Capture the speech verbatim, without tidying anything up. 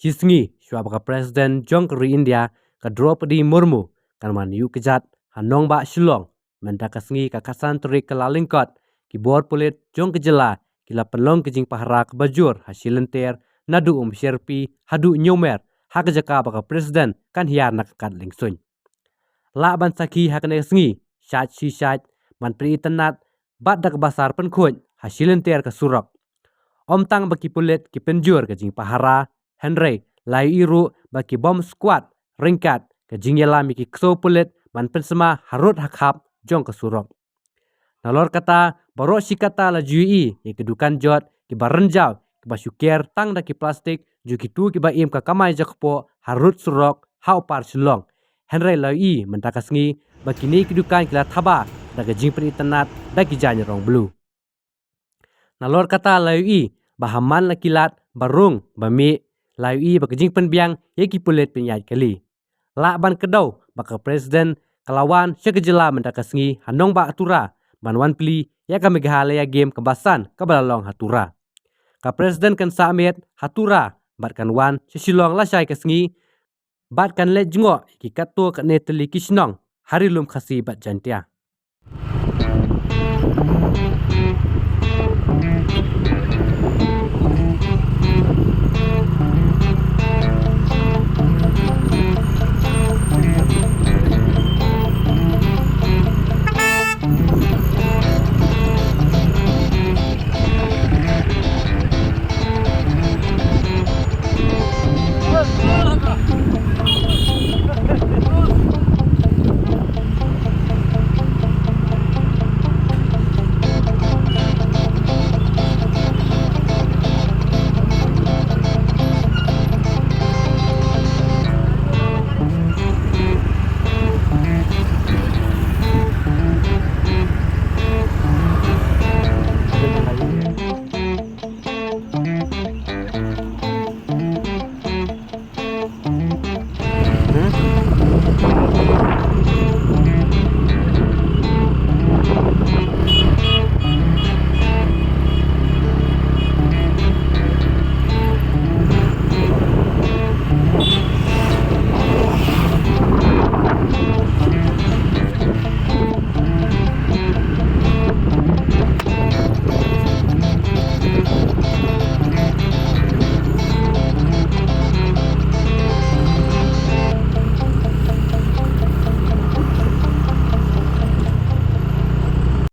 Shi sngi shuwa ba ka President jong ka ri India, ka Droupadi Murmu, kan wan ïuh kjat ha nongbah Shillong, mynta ka sngi ka khatsan tarik Kyllalyngkot, ki bor pulit jong ka jylla ki la pynlong ka jingpahara kaba jur ha shilynter, naduh Umsherpi haduh Hynñiewmer, ha ka jaka ba ka President kan hiar na ka kad liengsuiñ. Lah ban sakhi ha kane ka sngi, shait shi shait, ban pynitynnad bad da kaba sar pynkhuid ha shilynter ka surok. Ym tang ba ki pulit ki pynjur ka jingpahara, hynrei la ïohi ruh ba ki bomb squad ryngkat ka jingïalam ïa ki ksew pulit ban pynsma harud ha khap jong ka surok. Nalor kata, baroh shi katta la ju ïohi ïa ki dukan jot kiba rynjaw, kiba shu ker tang da ki plastik jong kito kiba im ka kamai jakpoh harud surok ha u par Shillong. Hynrei la ïohi mynta ka sngi ba kine ki dukan ki la thaba da ka jingpynitynnad da ki jaiñ rong blue. Nalor kata la ïohi ba ha man la ki lad ba rung ba mih, la ïohi ba ka jingpynbiang ïa ki pulit pynïaid kali. Lah ban kdew ba ka President ka la wan sha ka jylla mynta ka sngi ha nongbah Tura ban wan plie ïa ka Meghalaya Game kaba san kaba la long ha Tura. Ka President kan sah miet ha Tura bad kan wan sha Shillong lashai ka sngi, bad kan leit jngoh ïa ki katto katne tylli ki shnong ha ri lum Khasi bad Jaintia.